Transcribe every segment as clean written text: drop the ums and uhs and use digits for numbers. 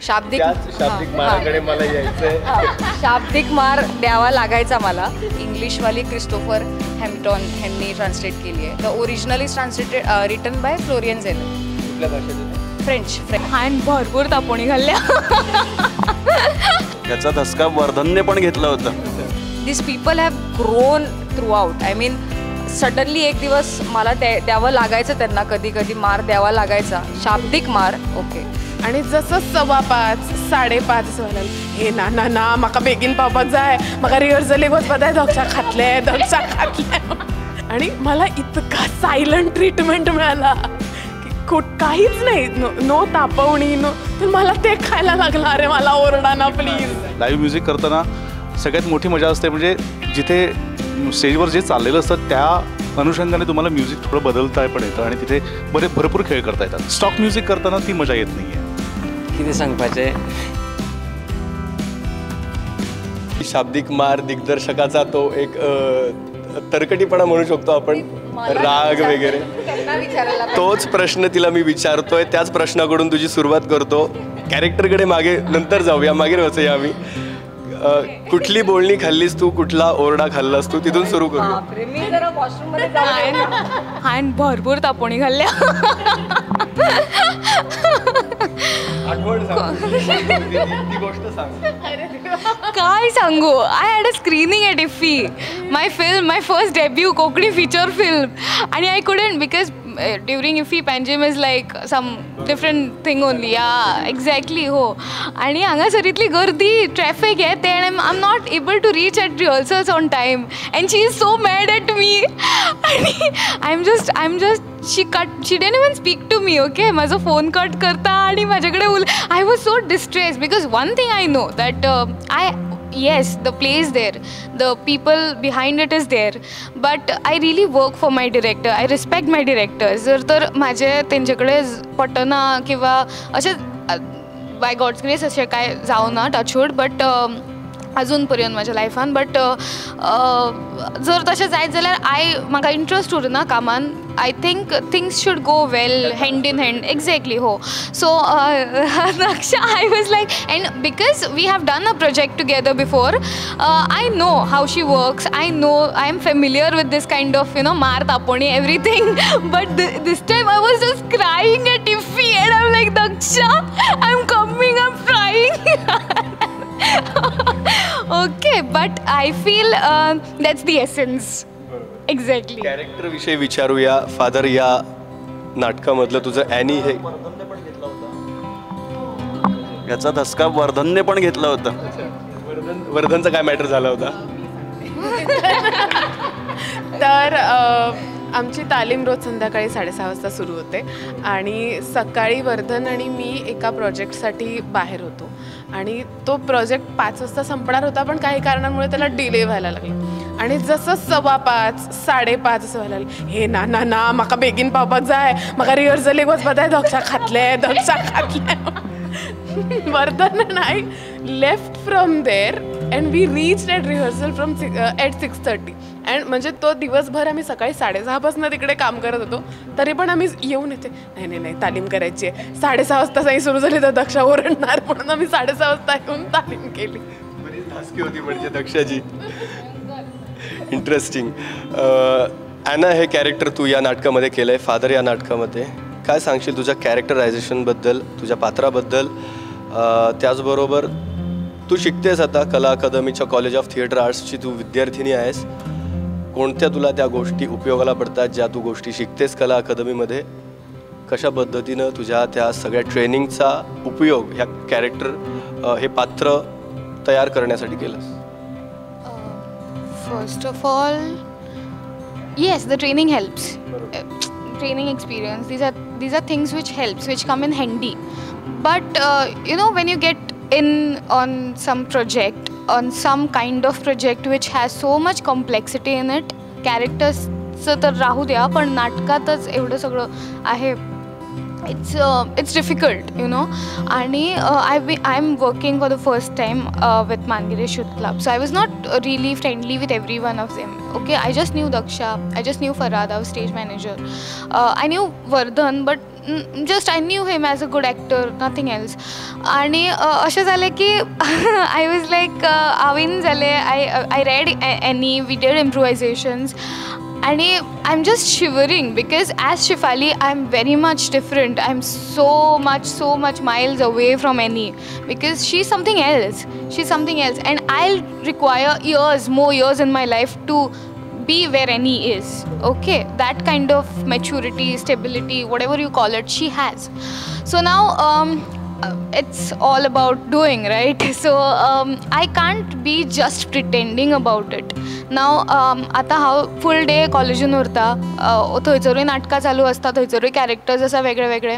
शाब्दिक शाब्दिक माराकडे मला यायचंय. शाब्दिक मार द्यावा लागायचा मला. इंग्लिशवाली क्रिस्टोफर हॅम्प्टन ह्यांनी ट्रान्सलेट केली आहे. The original is translated written by Florian Zeller. कुठल्या भाषेत? फ्रेंच. हांवें भरपूर तापोणी घाल्ल्या. त्याचा धसका वर्धनने पण घेतला होता. This people have grown throughout. I mean suddenly एक दिवस मला द्यावं लागायचं त्यांना, कधी कधी मार द्यावा लागायचा, शाब्दिक मार. ओके. आणि जसं 5:15 5:30 असं व्हायला, हे ना ना ना म्हाका बेगीन पावपाक जाय, म्हाका रिहर्सलीक वचपाक जाय, दक्षा खातले दक्षा खातले. आणि मला इतका सायलंट ट्रीटमेंट मिळाला की काहीच नाही, नो तापवणी नो, तर मला ते खायला लागलं. अरे मला ओरडा ना प्लीज. लाईव्ह म्युझिक करताना सगळ्यात मोठी मजा असते म्हणजे जिथे स्टेजवर जे चाललेलं असतं त्या अनुषंगाने तुम्हाला म्युझिक थोडं बदलता पण येतं आणि तिथे बरे भरपूर खेळ करता येतात. स्टॉक म्युझिक करताना ती मजा येत नाही आहे. किती सांगपाचें? शाब्दिक मार दिग्दर्शकाचा तो एक तरकटीपणा म्हणू शकतो आपण, राग वगैरे. तोच प्रश्न तिला मी विचारतोय, त्याच प्रश्नाकडून तुझी सुरुवात करतो. कॅरेक्टरकडे मागे नंतर जाऊया, मागे वचूया आम्ही. कुठली बोलणी खाल्लीस तू, कुठला ओरडा खाल्लास तू, तिथून सुरू करू. हांवें भरपूर तापोणी घाल्ल्या. आठवण सांग, ती गोष्ट सांग. काय सांगू? I had a screening at IFFI, my film, my first debut Konkani feature film, आणि I couldn't because during IFFI Panjim is like some different thing only. Yeah exactly. हो. आणि हांगासर इतली गर्दी, ट्रॅफिक हे तें, आनी I am not able to reach at rehearsals on time and she is so mad at me. आनी I am just she cut, she didn't even speak to me. Okay, म्हाजो फोन कट करता आनी म्हाजे कडेन I was so distress because one thing I know that I yes, the play is there, the people behind it is there, but I really work for my director. I respect my director. जर तर म्हाजें तेंचे कडेन पटना किंवा अशें by God's grace अशें कांय जावना टचवूड, बट अजून पर्यंत म्हाज्या लायफान, बट जर तशें जायत जाल्यार I म्हाका इंट्रस्ट उरना कामान. I think things should go well hand in hand. Exactly. हो. So Daksha, I was like, and because we have done a project together before, I know how she works. I know, I am familiar with this kind of, you know, मार तापोणी everything. But this time I was just crying at IFFI and I am like, Daksha, I am coming, I am crying. Okay, but I feel that's the essence. Exactly. Character विषयी विचारूया. Father या नाटकामधलं तुझं any हे याचा धसका वर्धनने पण घेतला होता. वर्धनचा काय मॅटर झाला होता? तर आमची तालीम रोज संध्याकाळी 6:30 वाजता सुरू होते आणि सकाळी वर्धन आणि मी एका प्रोजेक्टसाठी बाहेर होतो आणि तो प्रोजेक्ट 5 वाजता संपणार होता, पण काही कारणांमुळे त्याला डिले व्हायला लागला. आणि जसं 5:15 5:30 असं व्हायला लागलं, हे ना ना ना म्हाका बेगीन पावपाक जाय, म्हाका रिहर्सलीक वचपाक जाय, Daksha खातले Daksha खातले. Vardhan and I left from there and we reach at rehearsal from at 6:30. And म्हणजे तो दिवसभर आम्ही सकाळी 6:30 पासून तिकडे काम करत होतो, तरी पण आम्ही येऊन येते नाही नाही नाही तालीम करायची आहे, 6:30 वाजता नाही सुरू झाली तर दक्षा ओरडणार, म्हणून आम्ही 6:30 वाजता येऊन तालीम केली. बरीच धासकी होती म्हणजे दक्षाची. इंटरेस्टिंग. ॲना हे कॅरेक्टर तू या नाटकामध्ये केलं आहे, फादर या नाटकामध्ये, काय सांगशील तुझ्या कॅरेक्टरायझेशनबद्दल, तुझ्या पात्राबद्दल? त्याचबरोबर तू शिकतेस आता कला अकादमीच्या कॉलेज ऑफ थिएटर आर्ट्सची तू विद्यार्थिनी आहेस, कोणत्या तुला त्या गोष्टी उपयोगाला पडतात ज्या तू गोष्टी शिकतेस कला अकादमीमध्ये? कशा पद्धतीनं तुझ्या त्या सगळ्या ट्रेनिंगचा उपयोग ह्या कॅरेक्टर हे पात्र तयार करण्यासाठी केलंस? First of all, yes, the training helps. Training experience, these are things which helps, which come in handy. But you know, when you get in on some project, on some kind of project which has so much complexity in it, characters तर राहू द्या, पण नाटकातच एवढं सगळं आहे, it's difficult, you know. आणि I am working for the first time with Mangiresh youth club, so I was not really friendly with every one of them. Okay, I just knew Daksha, I just knew Farhad, our stage manager, I knew Vardhan, but Just I knew him as a good actor, nothing else. आनी अशें जालें की I was like हांवें जालें, I read Annie, we did improvisations आनी I am just shivering because as Shefali I am very much different. I am so much miles away from Annie because she is something else, she is something else and I require years, more years in my life to be where Annie is, okay? That kind of maturity, stability, whatever you call it, she has. So now it's all about doing, right? So I can't be just pretending about it. Now आतां हांव full day कॉलेजीन उरता, थंयसरूय नाटकां चालू आसता, थंयसरूय characters आसा वेगळे वेगळे,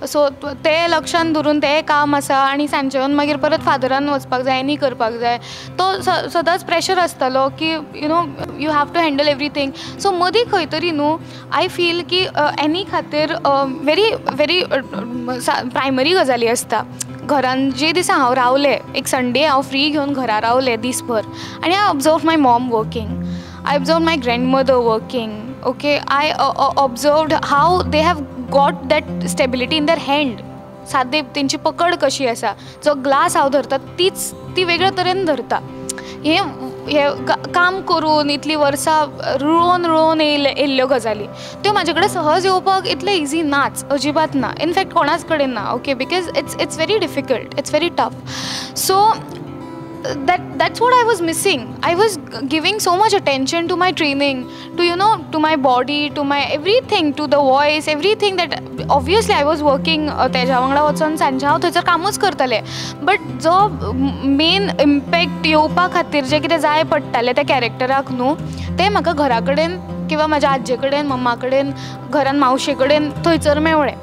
सो ते लक्षान धरून तें काम आसा आनी सांजे येवन मागीर परत फादरान वचपाक जाय, एनी करपाक जाय, तो सदांच प्रेशर आसतालो की you know you have to handle everything. So मदीं खंय तरी न्हू I feel की एनी खातीर व्हेरी व्हेरी प्रायमरी गजाली आसता. घरान जे दिसा हांव रावलें, एक संडे हांव फ्री घेवन घरा रावलें दीसभर आनी I observe my mom working, I observe my grandmother working, okay? I observed how they have got that stability in their hand. सादे तेंची पकड कशी आसा, जो ग्लास हांव धरता तीच ती वेगळे तरेन धरता. हें हें काम करून इतलीं वर्सां रुळोवन रुळोवन येयल्ल्यो गजाली त्यो म्हाजे कडेन सहज येवपाक इतलें इजी नाच, अजिबात ना, इनफॅक्ट कोणाच कडेन ना, okay? Because it's very difficult, it's very tough. So that's what I was missing. I was giving so much attention to my training, to you know, to my body, to my everything, to the voice, everything that obviously I was working. तेज्या वांगडा वचोन सांजे हांव थंयसर कामूच करतालें, but जो main impact येवपा खातीर जें कितें जाय पडटालें त्या कॅरेक्टराक न्हू, तें म्हाका घरा कडेन किंवा म्हाज्या आज्जे कडेन, मम्मा कडेन, घरान मावशे कडेन थंयसर मेवळें.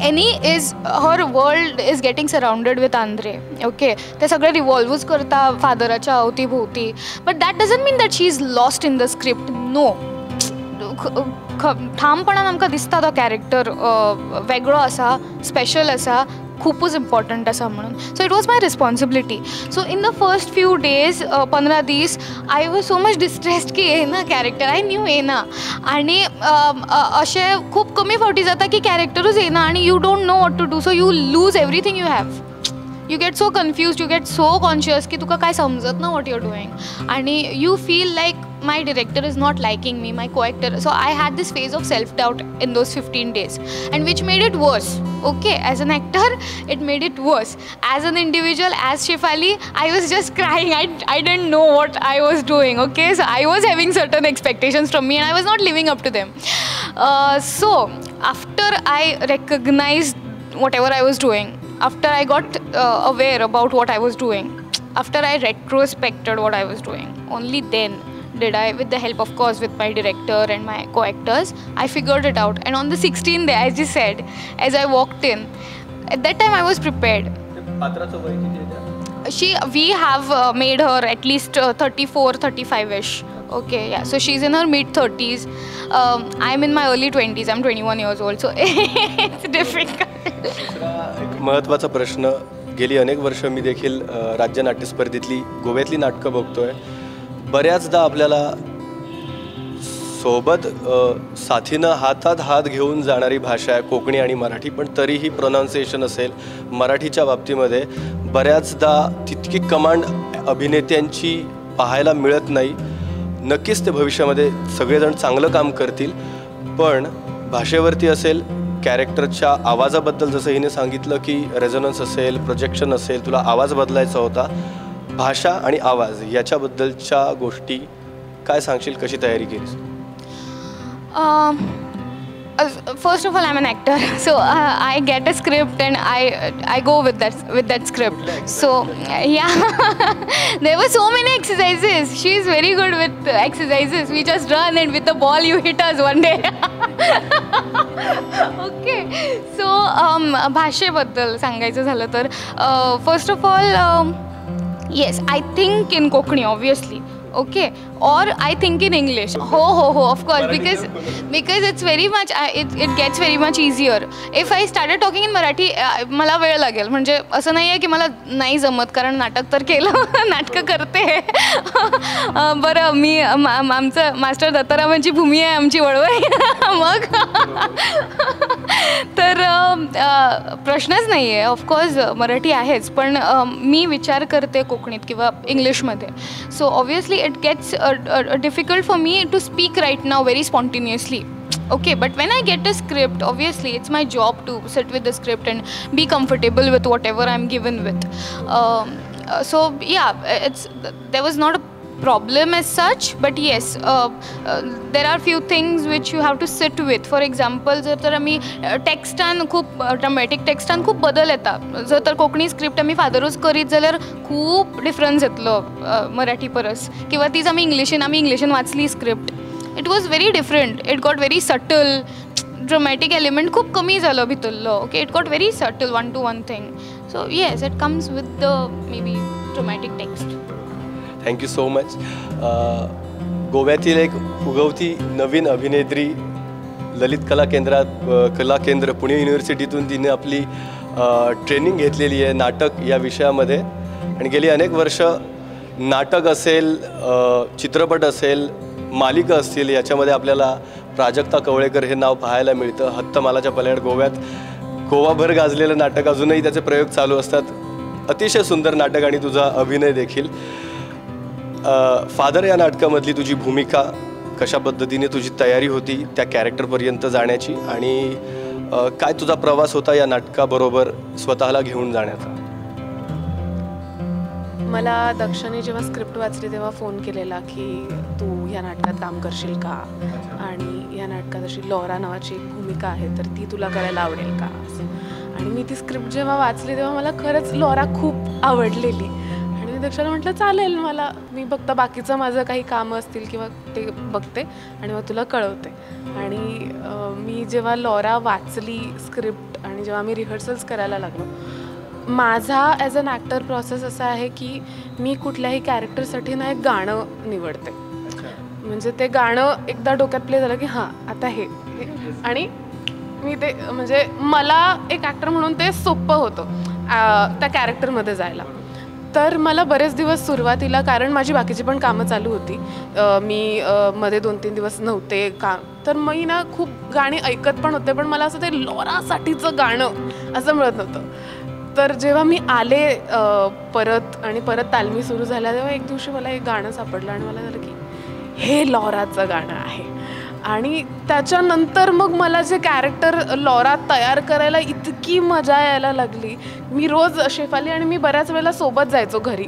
Annie is, her world is getting surrounded with Andre, okay? ते सगळे रिवॉल्वूच करता फादराच्या अवती भोवती, but that doesn't mean that she is lost in the script, no. ठामपणान आमकां दिसता तो कॅरेक्टर वेगळो आसा, स्पेशल आसा, खुबूच इम्पॉर्टंट आसा म्हणून. So it was my responsibility. So in the first few days, 15 दीस, I was so much distressed की येना कॅरेक्टर, I knew येना. आनी अशें खूब कमी फावटी जाता की कॅरेक्टरूच येना आनी you don't know what to do, so you lose everything you have. You get so confused, you get so conscious की तुका कांय समजत ना what you are doing आनी you feel like my director is not liking me, my co-actor. So I had this phase of self-doubt in those 15 days, and which made it worse. Okay, as an actor, it made it worse. As an individual, as Shefali, I was just crying. I didn't know what I was doing, okay? So I was having certain expectations from me and I was not living up to them. So after I recognized whatever I was doing, after I got aware about what I was doing, after I retrospected what I was doing, only then did I, with the help of course with my director and my co-actors, I figured it out. And on the 16th day, as you said, as I walked in, at that time I was prepared. We have made her at least 34, 35-ish. Okay, yeah, so she's in her mid-30s. I'm in my early 20s, I'm 21 years old, so it's difficult. एक महत्त्वाचा प्रश्न, गेली अनेक वर्ष मी देखील राज्य नाट्य स्पर्धेतली गोव्यातली नाटकं बघतोय. बऱ्याचदा आपल्याला सोबत साथीनं हातात हात घेऊन जाणारी भाषा आहे कोकणी आणि मराठी, पण तरीही प्रोनाऊन्सिएशन असेल मराठीच्या बाबतीमध्ये बऱ्याचदा तितकी कमांड अभिनेत्यांची पाहायला मिळत नाही. नक्कीच ते भविष्यामध्ये सगळेजण चांगलं काम करतील, पण भाषेवरती असेल, कॅरेक्टरच्या आवाजाबद्दल जसं हिने सांगितलं की रेझोनन्स असेल, प्रोजेक्शन असेल, तुला आवाज बदलायचा होता, भाषा आणि आवाज याच्याबद्दलच्या गोष्टी काय सांगशील, कशी तयारी केलीस? First of all, I'm an actor, so I get a script and I go with that script. So yeah, there were so many exercises. She is very good with exercises. We just run and with the ball you hit us one day. Okay, so भाषेबद्दल सांगायचं झालं तर first of all, yes, I think in Konkani obviously. Okay, Or I think in English. हो हो हो, of course, because it's very much it it gets very much easier. If I started talking in Marathi, मला वेळ लागेल. म्हणजे असं नाही आहे की मला नाही जमत, कारण नाटक तर केलं, नाटकं करते. बरं, मी आमचं मास्टर दत्तारामांची भूमी आहे आमची वळवई. मग तर प्रश्नच नाही आहे. ऑफकोर्स मराठी आहेच, पण मी विचार करते कोकणीत किंवा इंग्लिशमध्ये. So obviously it gets difficult for me to speak right now very spontaneously. Okay, but when I get a script, obviously it's my job to sit with the script and be comfortable with whatever I'm given with. So yeah, it's there was not a problem as such, but yes, there are few things which you have to sit with. For example, जर तर आमी टॅक्स्टान खूप dramatic टॅक्स्टान खूप बदल येता. जर तर Konkani script आमी फादरूच करीत जाल्यार खूब डिफरन्स येतलो मराठी परस, किंवा तीच आमी इंग्लिशीन, आमी इंग्लिशीन वाचली script, it was very different. It got very subtle, dramatic element खूब कमी जालो भितरलो. Okay, it got very subtle, one to one thing. So yes, it comes with the maybe dramatic text. Thank you so much. गोव्यातील एक उगवती नवीन अभिनेत्री, ललित कला केंद्रात, कला केंद्र पुणे युनिव्हर्सिटीतून तिने आपली ट्रेनिंग घेतलेली आहे नाटक या विषयामध्ये, आणि गेली अनेक वर्ष नाटक असेल, चित्रपट असेल, मालिका असतील, याच्यामध्ये आपल्याला प्राजक्ता कवळेकर हे नाव पाहायला मिळतं. हत्तमालाच्या पल्याड गोव्यात गोवाभर गाजलेलं नाटक, अजूनही त्याचे प्रयोग चालू असतात. अतिशय सुंदर नाटक आणि तुझा अभिनय देखील. फादर या नाटकामधली तुझी भूमिका, कशा पद्धतीने तुझी तयारी होती त्या कॅरेक्टरपर्यंत जाण्याची, आणि काय तुझा प्रवास होता या नाटकाबरोबर स्वतःला घेऊन जाण्याचा? मला दक्षाने जेव्हा स्क्रिप्ट वाचली तेव्हा फोन केलेला की तू ह्या नाटकात काम करशील का, आणि या नाटकात अशी लॉरा नावाची एक भूमिका आहे तर ती तुला करायला आवडेल का असं. आणि मी ती स्क्रिप्ट जेव्हा वाचली तेव्हा मला खरंच लॉरा खूप आवडलेली, आणि मी दक्षाला म्हटलं चालेल मला, मी फक्त बाकीचं माझं काही कामं असतील किंवा ते बघते आणि मग तुला कळवते. आणि मी जेव्हा लॉरा वाचली स्क्रिप्ट आणि जेव्हा मी रिहर्सल्स करायला लागलो, माझा ॲज अन ॲक्टर प्रोसेस असा आहे की मी कुठल्याही कॅरेक्टरसाठी ना एक गाणं निवडते. म्हणजे ते गाणं एकदा डोक्यात प्ले झालं की हां आता हे, आणि मी ते म्हणजे मला एक ॲक्टर म्हणून ते सोपं होतं त्या कॅरेक्टरमध्ये जायला. तर मला बरेच दिवस सुरुवातीला, कारण माझी बाकीची पण कामं चालू होती, मी मध्ये 2-3 दिवस नव्हते काम, तर मी ना खूप गाणी ऐकत पण होते, पण मला असं ते लॉरासाठीचं गाणं असं मिळत नव्हतं. तर जेव्हा मी आले परत आणि परत तालमी सुरू झाल्या तेव्हा एक दिवशी मला एक गाणं सापडलं आणि मला झालं की हे लॉराचं गाणं आहे. आणि त्याच्यानंतर मग मला जे कॅरेक्टर लॉरा तयार करायला इतकी मजा यायला लागली. मी रोज शेफाली आणि मी बऱ्याच वेळेला सोबत जायचो घरी,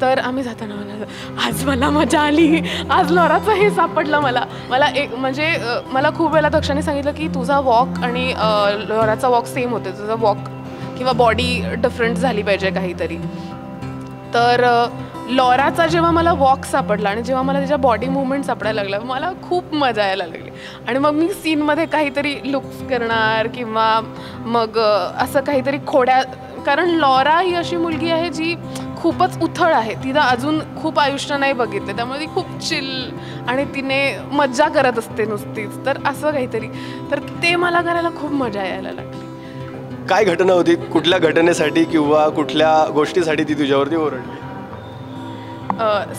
तर आम्ही जाताना मला आज मला मजा आली, आज लॉराचं हे सापडलं मला. मला एक म्हणजे मला खूप वेळा दक्षाने सांगितलं की तुझा वॉक आणि लॉराचा वॉक सेम होते, तुझा वॉक किंवा बॉडी डिफरंट झाली पाहिजे काहीतरी. तर लॉराचा जेव्हा मला वॉक सापडला आणि जेव्हा मला त्याच्या बॉडी मुवमेंट सापडायला लागला, मला खूप मजा यायला लागली. आणि मग मी सीनमध्ये काहीतरी लुक्स करणार किंवा मग असं काहीतरी खोड्या, कारण लॉरा ही अशी मुलगी आहे जी खूपच उथळ आहे, तिला अजून खूप आयुष्य नाही बघितलं, त्यामुळे ती खूप चिल आणि तिने मज्जा करत असते नुसतीच. तर असं काहीतरी, तर ते मला करायला खूप मजा यायला लागली. काय घटना होती, कुठल्या घटनेसाठी किंवा कुठल्या गोष्टीसाठी ती तुझ्यावरती ओरडली?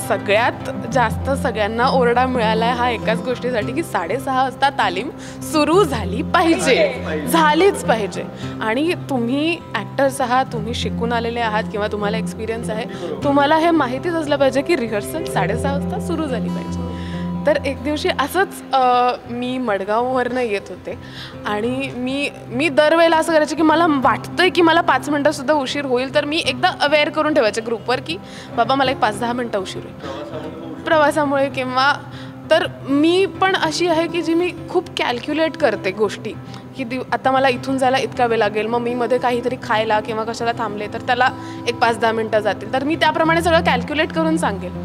सगळ्यात जास्त सगळ्यांना ओरडा मिळाला हा एकाच गोष्टीसाठी की 6:30 वाजता तालीम सुरू झाली पाहिजे, झालीच पाहिजे. आणि तुम्ही ॲक्टर्स आहात, तुम्ही शिकून आलेले आहात किंवा तुम्हाला एक्सपिरियन्स आहे, तुम्हाला हे माहितीच असलं पाहिजे की रिहर्सल 6:30 वाजता सुरू झाली पाहिजे. तर एक दिवशी असंच मी मडगाववरनं येत होते आणि मी मी दरवेळेला असं करायचे की मला वाटतंय की मला 5 मिनटंसुद्धा उशीर होईल, तर मी एकदा अवेअर करून ठेवायचे ग्रुपवर की बाबा मला एक 5-10 मिनटं उशीर होईल प्रवासामुळे किंवा. तर मी पण अशी आहे की जी मी खूप कॅल्क्युलेट करते गोष्टी की आता मला इथून जायला इतका वेळ लागेल, मग मी मध्ये काहीतरी खायला किंवा कशाला थांबले तर त्याला एक 5-10 मिनटं जातील, तर मी त्याप्रमाणे सगळं कॅल्क्युलेट करून सांगेल.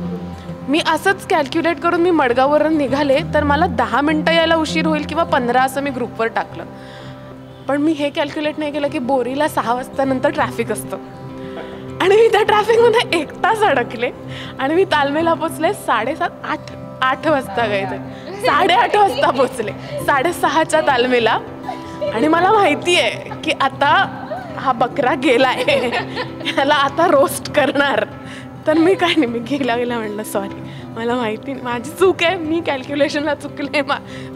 मी असंच कॅल्क्युलेट करून मी मडगाववरून निघाले तर मला 10 मिनटं यायला उशीर होईल किंवा 15 असं मी ग्रुपवर टाकलं. पण मी हे कॅल्क्युलेट नाही केलं की बोरीला 6 वाजता नंतर ट्रॅफिक असतं आणि मी त्या ट्रॅफिकमध्ये 1 तास अडकले आणि मी तालमेला पोचले 7:30-8 8 वाजता काहीतरी 8:30 वाजता पोचले, 6:30च्या तालमीला. आणि मला माहिती आहे की आता हा बकरा गेला आहे, ह्याला आता रोस्ट करणार. तर मी काय नाही, मी गेला गेला म्हटलं सॉरी, मला माहिती माझी चूक आहे, मी कॅल्क्युलेशनला चुकले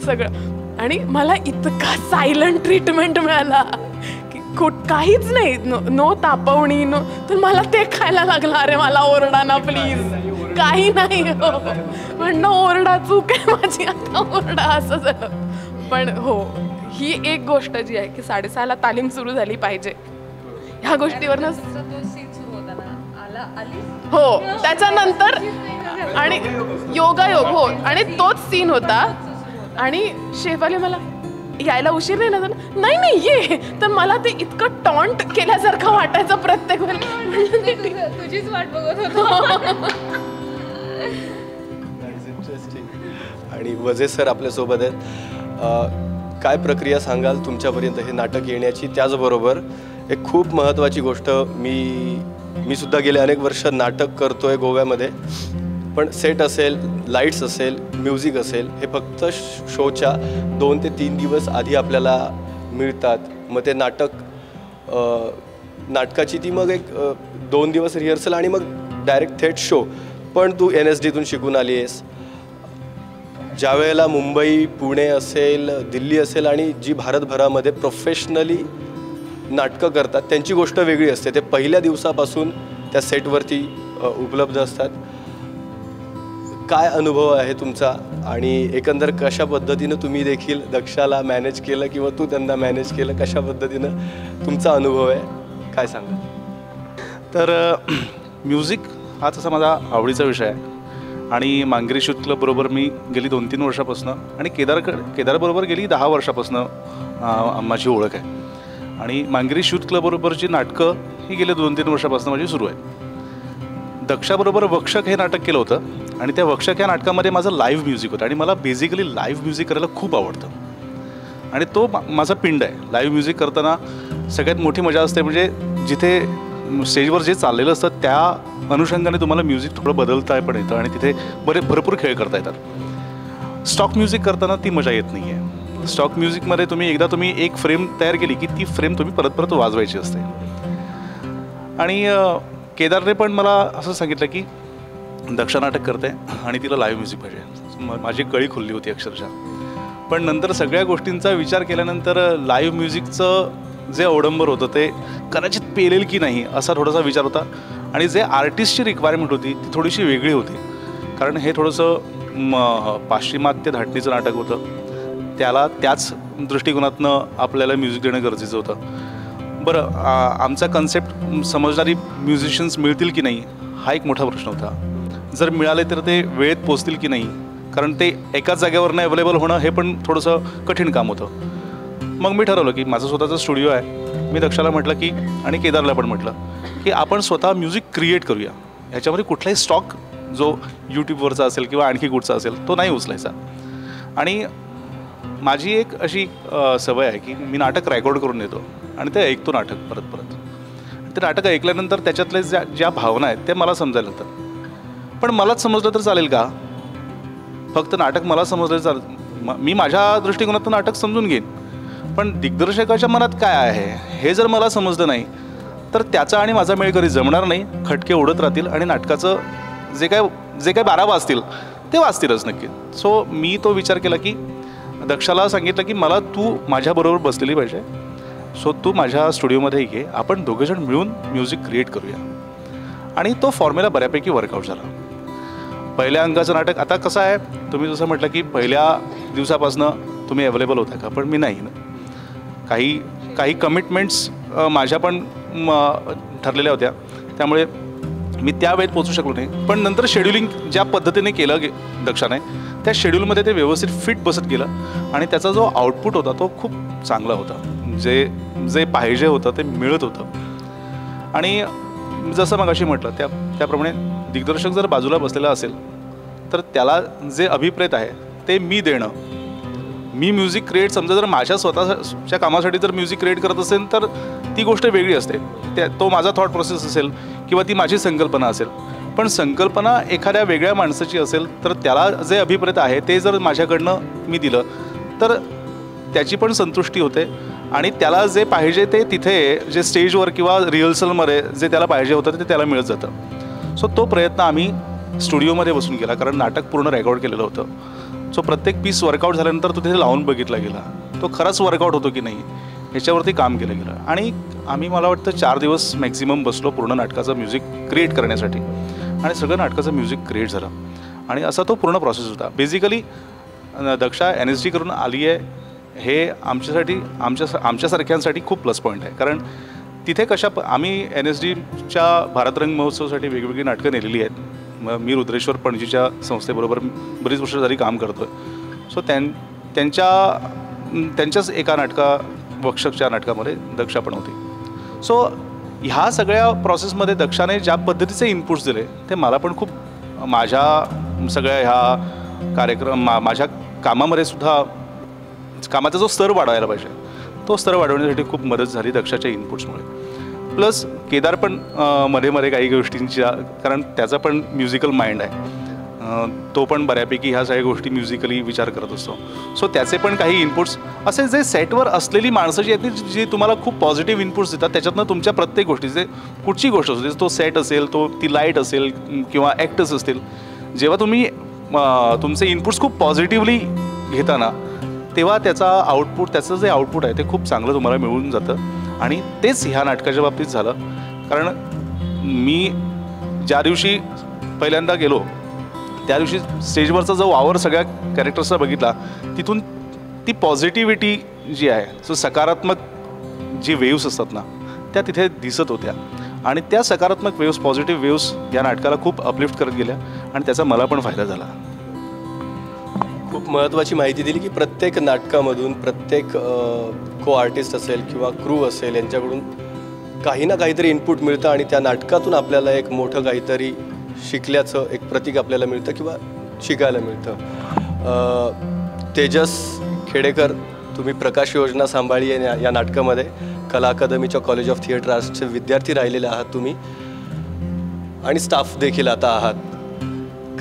सगळं. आणि मला इतका सायलंट ट्रीटमेंट मिळाला की काहीच नाही, नो तापवणी नो, तर मला ते खायला लागलं. अरे मला ओरडा ना प्लीज, काही नाही हो, म्हणणं ओरडा, चूक आहे माझी, आता ओरडा, असं झालं. पण हो, ही एक गोष्ट जी आहे की 6:30ला तालीम सुरू झाली पाहिजे ह्या गोष्टीवरनं. हो, त्याच्यानंतर आणि योगायोग, हो, आणि तोच सीन होता. आणि शेफाली मला यायला उशीर नाही ना झाला, नाही नाही ये, तर मला ते इतकं टॉन्ट केल्यासारखं वाटायचं प्रत्येक वेळी. तुझीच वाट बघत होतो. आणि वझे सर आपल्यासोबत आहेत. काय प्रक्रिया सांगाल तुमच्यापर्यंत हे नाटक येण्याची? त्याचबरोबर एक खूप महत्त्वाची गोष्ट, मी सुद्धा गेले अनेक वर्ष नाटक करतोय गोव्यामध्ये, पण सेट असेल, लाईट्स असेल, म्युझिक असेल, हे फक्त शोच्या 2 ते 3 दिवस आधी आपल्याला मिळतात. मग ते नाटकाची ती मग एक 2 दिवस रिहर्सल आणि मग डायरेक्ट थेट शो. पण तू NSDतून शिकून आली आहेस. ज्या वेळेला मुंबई, पुणे असेल, दिल्ली असेल आणि जी भारतभरामध्ये प्रोफेशनली नाटकं करतात त्यांची गोष्ट वेगळी असते. ते पहिल्या दिवसापासून त्या सेटवरती उपलब्ध असतात. काय अनुभव आहे तुमचा आणि एकंदर कशा पद्धतीनं तुम्ही देखील दक्षाला मॅनेज केलं किंवा तू त्यांना मॅनेज केलं, कशा पद्धतीनं तुमचा अनुभव आहे, काय सांगा? तर म्युझिक हा तसा माझा आवडीचा विषय आहे आणि मांगेरी यूथ क्लबबरोबर मी गेली 2-3 वर्षापासून आणि केदारबरोबर गेली 10 वर्षापासून माझी ओळख आहे. आणि मांगेरी यूथ क्लबबरोबरची नाटकं ही गेल्या 2-3 वर्षापासून माझी सुरू आहे. दक्षाबरोबर वक्षक हे नाटक केलं होतं आणि त्या वक्षक या नाटकामध्ये माझं लाईव्ह म्युझिक होतं आणि मला बेसिकली लाईव्ह म्युझिक करायला खूप आवडतं आणि तो माझा पिंड आहे. लाईव्ह म्युझिक करताना सगळ्यात मोठी मजा असते म्हणजे जिथे स्टेजवर जे चाललेलं असतं त्या अनुषंगाने तुम्हाला म्युझिक थोडं बदलता पण येतं आणि तिथे भरपूर खेळ करता येतात. स्टॉक म्युझिक करताना ती मजा येत नाही आहे. स्टॉक म्युझिकमध्ये तुम्ही एकदा एक फ्रेम तयार केली की ती फ्रेम तुम्ही परत परत वाजवायची असते. आणि केदारने पण मला असं सांगितलं की दक्षा नाटक करते आणि तिला लाईव्ह म्युझिक पाहिजे. माझी कळी खुलली होती अक्षरशः. पण नंतर सगळ्या गोष्टींचा विचार केल्यानंतर लाईव्ह म्युझिकचं जे अवडंबर होतं ते कदाचित पेलेल की नाही असा थोडासा विचार होता आणि जे आर्टिस्टची रिक्वायरमेंट होती ती थोडीशी वेगळी होती, कारण हे थोडंसं पाश्चिमात्य धाटणीचं नाटक होतं, त्याला त्याच दृष्टिकोनातनं आपल्याला म्युझिक देणं गरजेचं होतं. बरं, आमचा कन्सेप्ट समजणारी म्युझिशियन्स मिळतील की नाही हा एक मोठा प्रश्न होता. जर मिळाले तर ते वेळेत पोचतील की नाही, कारण ते एकाच जागेवरनं अवेलेबल होणं हे पण थोडंसं कठीण काम होतं. मग मी ठरवलं की माझं स्वतःचं स्टुडिओ आहे. मी दक्षाला म्हटलं की आणि केदारला पण म्हटलं की आपण स्वतः म्युझिक क्रिएट करूया, ह्याच्यामध्ये कुठलाही स्टॉक जो यूट्यूबवरचा असेल किंवा आणखी कुठचा असेल तो नाही उचलायचा. आणि माझी एक अशी सवय आहे की मी नाटक रेकॉर्ड करून येतो आणि ते ऐकतो नाटक परत परत. ते नाटक ऐकल्यानंतर त्याच्यातले ज्या ज्या भावना आहेत त्या मला समजायला लागतात. पण मलाच समजलं तर चालेल का? फक्त नाटक मला समजलं चालेल, मी माझ्या दृष्टिकोनातून नाटक समजून घेईन, पण दिग्दर्शकाच्या मनात काय आहे हे जर मला समजलं नाही तर त्याचा आणि माझा मेळ कधी जमणार नाही, खटके उडत राहतील आणि नाटकाचं जे काय 12 वाजतील ते वाजतीलच नक्की. सो मी तो विचार केला की दक्षाला सांगितलं की मला तू माझ्याबरोबर बसलेली पाहिजे, सो तू माझ्या स्टुडिओमध्ये ये, आपण दोघेजण मिळून म्युझिक क्रिएट करूया. आणि तो फॉर्म्युला बऱ्यापैकी वर्कआउट झाला. पहिल्या अंगाचं नाटक आता कसं आहे, तुम्ही जसं म्हटलं की पहिल्या दिवसापासनं तुम्ही अवेलेबल होता का, पण मी नाही ना. काही काही कमिटमेंट्स माझ्या पण ठरलेल्या होत्या, त्यामुळे मी त्या वेळेत पोचू शकलो नाही. पण नंतर शेड्युलिंग ज्या पद्धतीने केलं दक्षाने, त्या शेड्यूलमध्ये ते व्यवस्थित फिट बसत गेलं आणि त्याचा जो आउटपुट होता तो खूप चांगला होता. जे जे पाहिजे होतं ते मिळत होतं. आणि जसं मगाशी म्हटलं त्याप्रमाणे दिग्दर्शक जर बाजूला बसलेला असेल तर त्याला जे अभिप्रेत आहे ते मी देणं, मी म्युझिक क्रिएट समजा जर माझ्या स्वतःच्या कामासाठी जर म्युझिक क्रिएट करत असेल तर ती गोष्ट वेगळी असते, तो माझा थॉट प्रोसेस असेल किंवा ती माझी संकल्पना असेल. पण संकल्पना एखाद्या वेगळ्या माणसाची असेल तर त्याला जे अभिप्रेत आहे ते जर माझ्याकडनं मी दिलं तर त्याची पण संतुष्टी होते आणि त्याला जे पाहिजे ते तिथे जे स्टेजवर किंवा रिहर्सलमध्ये जे त्याला पाहिजे होतं ते त्याला मिळत जातं. सो तो प्रयत्न आम्ही स्टुडिओमध्ये बसून केला, कारण नाटक पूर्ण रेकॉर्ड केलेलं होतं. सो प्रत्येक पीस वर्कआउट झाल्यानंतर तो तिथे लावून बघितला गेला, तो खराच वर्कआउट होतो की नाही ह्याच्यावरती काम केलं गेलं. आणि आम्ही मला वाटतं 4 दिवस मॅक्झिमम बसलो पूर्ण नाटकाचं म्युझिक क्रिएट करण्यासाठी आणि सगळं नाटकाचं म्युझिक क्रिएट झालं आणि असा तो पूर्ण प्रोसेस होता. बेसिकली दक्षा NSD करून आली आहे हे आमच्यासाठी आमच्यासारख्यांसाठी खूप प्लस पॉईंट आहे, कारण तिथे कशा आम्ही NSDच्या भारतरंग महोत्सवासाठी वेगवेगळी नाटकं नेलेली आहेत. मग मी रुद्रेश्वर पणजीच्या संस्थेबरोबर बरीच वर्ष झाली काम करतो आहे. सो त्यांच्याच एका नाटका वक्षकच्या नाटकामध्ये दक्षा पण होती. सो ह्या सगळ्या प्रोसेसमध्ये दक्षाने ज्या पद्धतीचे इनपुट्स दिले ते मला पण खूप माझ्या सगळ्या ह्या कार्यक्रम माझ्या कामामध्ये सुद्धा कामाचा जो स्तर वाढवायला पाहिजे तो स्तर वाढवण्यासाठी खूप मदत झाली दक्षाच्या इनपुट्समुळे. प्लस केदार पण मध्ये मध्ये काही गोष्टींच्या, कारण त्याचा पण म्युझिकल माइंड आहे, तो पण बऱ्यापैकी ह्या सगळ्या गोष्टी म्युझिकली विचार करत असतो. सो त्याचे पण काही इनपुट्स असे जे सेटवर असलेली माणसं जी आहेत ती जी तुम्हाला खूप पॉझिटिव्ह इनपुट्स देतात, त्याच्यातनं तुमच्या प्रत्येक गोष्टीचे कुठची गोष्ट असू दे, तो सेट असेल, तो ती लाईट असेल किंवा ॲक्टर्स असतील, जेव्हा तुम्ही तुमचे इनपुट्स खूप पॉझिटिव्हली घेताना तेव्हा त्याचा आउटपुट, त्याचं जे आउटपुट आहे ते खूप चांगलं तुम्हाला मिळून जातं. आणि तेच ह्या नाटकाच्या बाबतीत झालं, कारण मी ज्या दिवशी पहिल्यांदा गेलो त्या दिवशी स्टेजवरचा जो वावर सगळ्या कॅरेक्टर्सचा बघितला, तिथून ती पॉझिटिव्हिटी जी आहे, जो सकारात्मक जी वेव्स असतात ना त्या तिथे दिसत होत्या आणि त्या सकारात्मक वेव्स, पॉझिटिव्ह वेव्स या नाटकाला खूप अपलिफ्ट करत गेल्या आणि त्याचा मला पण फायदा झाला. खूप महत्त्वाची माहिती दिली की प्रत्येक नाटकामधून प्रत्येक को आर्टिस्ट असेल किंवा क्रू असेल यांच्याकडून काही ना काहीतरी इनपुट मिळतं आणि त्या नाटकातून आपल्याला एक मोठं काहीतरी शिकल्याचं एक प्रतीक आपल्याला मिळतं किंवा शिकायला मिळतं. तेजस खेडेकर, तुम्ही प्रकाश योजना सांभाळली आहे या नाटकामध्ये, कला अकादमीच्या कॉलेज ऑफ थिएटर आर्ट्सचे विद्यार्थी राहिलेले आहात तुम्ही आणि स्टाफ देखील आता आहात.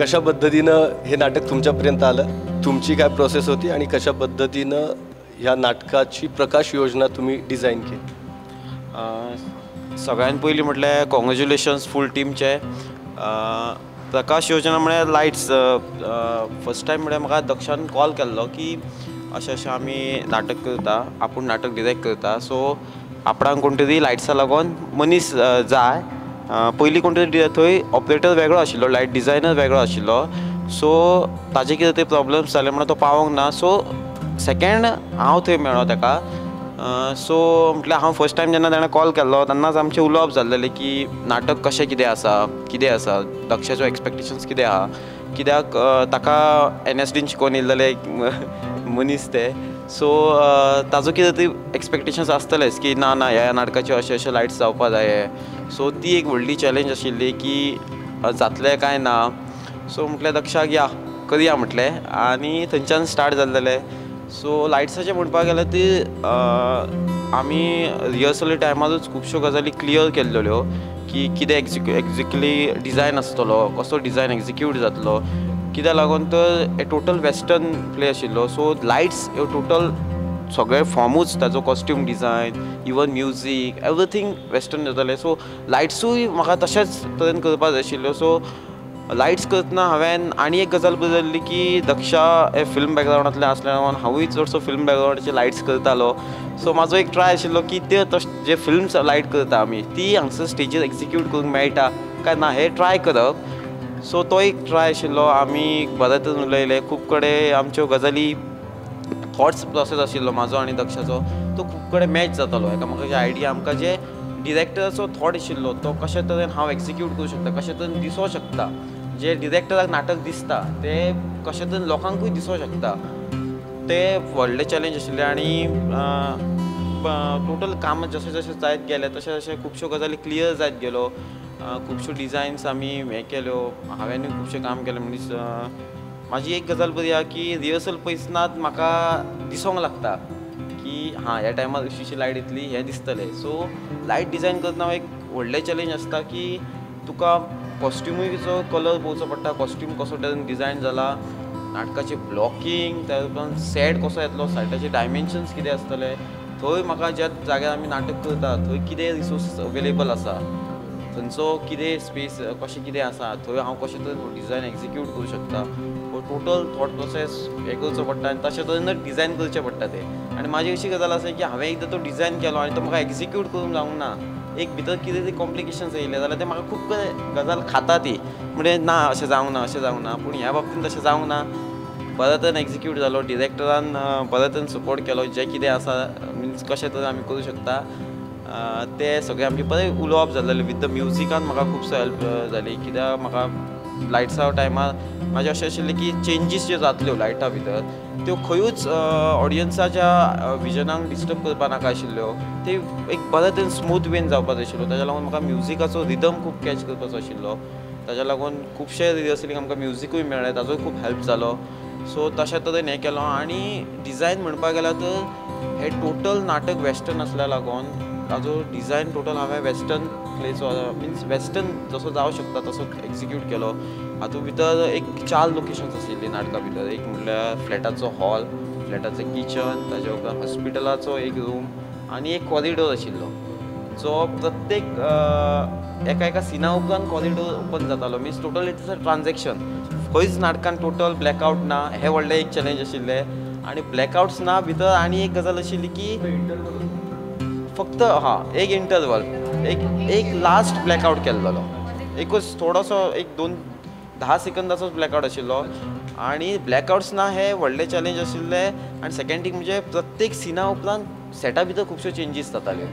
कशा पद्धतीनं हे नाटक तुमच्यापर्यंत आलं, तुमची काय प्रोसेस होती आणि कशा पद्धतीनं ह्या नाटकाची प्रकाश योजना तुम्ही डिझाईन केली? सगळ्यात पयलीं म्हटल्यार कॉंग्रेच्युलेशन्स फूल टीमचे. प्रकाश योजना म्हळ्यार लायट्स फर्स्ट टायम म्हळ्यार म्हाका दक्षान कॉल केल्लो की अशें अशें आमी नाटक करता, आपूण नाटक डिरेक्ट करता, सो आपणाक कोण तरी लायट्सा लागून मनीस जाय. पयलीं कोण तरी थंय ऑपरेटर वेगळो आशिल्लो, लायट डिझायनर वेगळो आशिल्लो, सो ताजे कितें ते प्रॉब्लम्स जाले म्हणून तो पावोंक ना. सो सेकेंड हांव थंय मेळ्ळो ताका. सो म्हटल्यार हांव फर्स्ट टायम जेन्ना ताणें कॉल केल्लो तेन्नाच आमचें उलोवप जाल्लेलें की नाटक कशें कितें आसा, कितें आसा, दक्षाच्यो एक्सपेक्टेशन्स कितें आहा, कित्याक ताका NSDन शिकोवन येयल्लेले एक मनीस ते, सो ताजो कितें तरी एक्सपेक्टेशन्स आसतलेच की ना ना ह्या नाटकाच्यो अशें अशें लायट्स जावपा जाय. सो ती एक व्हडली चॅलेंज आशिल्ली की जातलें काय ना. सो म्हटलें दक्षाक या करया म्हटलें आनी थंयच्यान स्टार्ट जाल्लेलें. सो लायट्साचें म्हणपाक गेल्यार ती आमी रिहर्सली टायमारूच खुबश्यो गजाली क्लियर केल्ल्यो की कितें एक्झॅक्टली डिझायन आसतलो, कसो डिझायन एक्झिक्यूट जातलो, कित्याक लागून तर टोटल वेस्टर्न प्ले आशिल्लो. सो लायट्स ह्यो टोटल सगळे फॉर्मूच ताजो costume design, even music, everything western जातालें. सो लायट्सूय म्हाका तशेंच तरेन करपाक जाय आशिल्ल्यो. सो लायट्स करतना हांवें आनी एक गजाल बदल्ली की दक्षा हे फिल्म बॅकग्रावंडांतलें आसल्या कारणान हांवूय चडसो फिल्म बॅकग्रावंडाचे लायट्स करतालो. सो म्हाजो एक ट्राय आशिल्लो की ते तशे जे फिल्म्स लायट करता आमी ती हांगसर स्टेजीर एक्झिक्यूट करूंक मेळटा काय ना हें ट्राय करप. सो तो एक ट्राय आशिल्लो. आमी बऱ्या तरेन उलयले, खूब कडेन आमच्यो गजाली थॉट्स प्रोसेस आशिल्लो म्हाजो आनी दक्षाचो, तो खूब कडेन मॅच जातालो. एकामेकाचे आयडिया आमकां जे डिरेक्टराचो थॉट आशिल्लो तो कशे तरेन हांव एक्झिक्यूट करूं शकता, कशे तरेन दिसोंक शकता, जे डिरेक्टराक नाटक दिसता तें कशे तरेन लोकांकूय दिसोंक शकता, तें व्हडलें चॅलेंज आशिल्लें. आनी टोटल काम जशें जशें जायत गेलें तशें तशें खुबश्यो गजाली क्लियर जायत गेलो, खुबश्यो डिजायन्स आमी हें केल्यो, हांवेंनूय खुबशें काम केलें. मनीस म्हाजी एक गजाल बरी आहा की रिहर्सल पयसनात म्हाका दिसोंक लागता की हां ह्या टायमार अशी अशी लायट येतली हें दिसतलें. सो लायट डिजायन करतना एक व्हडलें चॅलेंज आसता की तुका कॉस्ट्युमीचो कलर पळोवचो पडटा, कॉस्ट्यूम कसो डिजायन जाला, नाटकाचें ब्लॉकिंग, त्या उपरांत सेट कसो येतलो, सेटाचे डायमेन्शन्स कितें आसतले, थंय म्हाका ज्या जाग्यार आमी नाटक करता थंय कितें रिसोर्सीस अवेलेबल आसा, थंयचो कितें स्पेस कशें कितें आसा, थंय हांव कशें तरेन डिजायन एक्जिक्यूट करूं शकता. हो टोटल थॉट प्रोसेस हें करचो पडटा आनी तशें तरेन डिजायन करचें पडटा तें. आनी म्हाजी अशी गजाल आसा की हांवें एकदां तो डिजायन केलो आनी तो म्हाका एक्जिक्यूट करूंक जावंक ना, एक भितर कितें तरी कॉम्प्लिकेशन्स येयले जाल्यार तें म्हाका खूब गजाल खाता ती, म्हणजे ना अशें जावंक ना, अशें जावंक ना. पूण ह्या बाबतीन तशें जावंक ना, बऱ्या तरेन एक्जिक्यूट जालो, डिरेक्टरान बऱ्या तरेन सपोर्ट केलो, जें कितें आसा मिन्स कशें तरेन आमी करूं शकता तें सगळें आमचें बरें उलोवप जालेलें. विथ the म्युजिकान म्हाका खुबसो हेल्प जाली, कित्याक म्हाका लायट्सा टायमार म्हाजें अशें आशिल्लें की चेंजीस ज्यो जातल्यो लायटा भितर त्यो खंयूच ऑडियन्साच्या विजनाक डिस्टर्ब करपा नाका आशिल्ल्यो, ते एक बऱ्या तरेन स्मूथ वेन जावपाक जाय आशिल्लो. ताज्या लागून म्हाका म्युजिकाचो रिदम खूब कॅच करपाचो आशिल्लो, ताज्या लागून खुबशे रिहर्सलीक आमकां म्युजिकूय मेळ्ळें, ताजोय खूब हेल्प जालो. सो तशें तरेन हें केलो. आनी डिजायन म्हणपाक गेल्यार तर हें टोटल नाटक वेस्टर्न आसल्या लागून ताजो डिजायन टोटल हांवें वेस्टर्न प्लेचो मिन्स वेस्टर्न जसो जावं शकता तसो एक्जिक्यूट केलो. हातूंत भितर एक 4 लोकेशन्स आशिल्लीं नाटका भितर, एक म्हणल्यार फ्लॅटाचो हॉल, फ्लॅटाचें किचन, ताजे उपरांत हॉस्पिटलाचो एक रूम आनी एक कॉरिडोर आशिल्लो जो प्रत्येक एका एका सिना उपरांत कॉरिडोर ओपन जातालो. Means total it is a transaction, खंयच नाटकान टोटल ब्लॅकआवट ना, हें व्हडलें एक चॅलेंज आशिल्लें. आनी ब्लॅकआवट्स ना भितर आनी एक गजाल आशिल्ली की फक्त हां एक इंटरवल, एक लास्ट ब्लॅकआवट केल्लो, एकूच थोडोसो एक 2-10 सेकंदाचोच ब्लॅकआवट आशिल्लो. आनी ब्लॅकआवट्स ना हें व्हडलें चॅलेंज आशिल्लें. आनी सेकेंड थींग म्हणजे प्रत्येक सिना उपरांत सेटा भितर खुबश्यो चेंजीस जाताल्यो,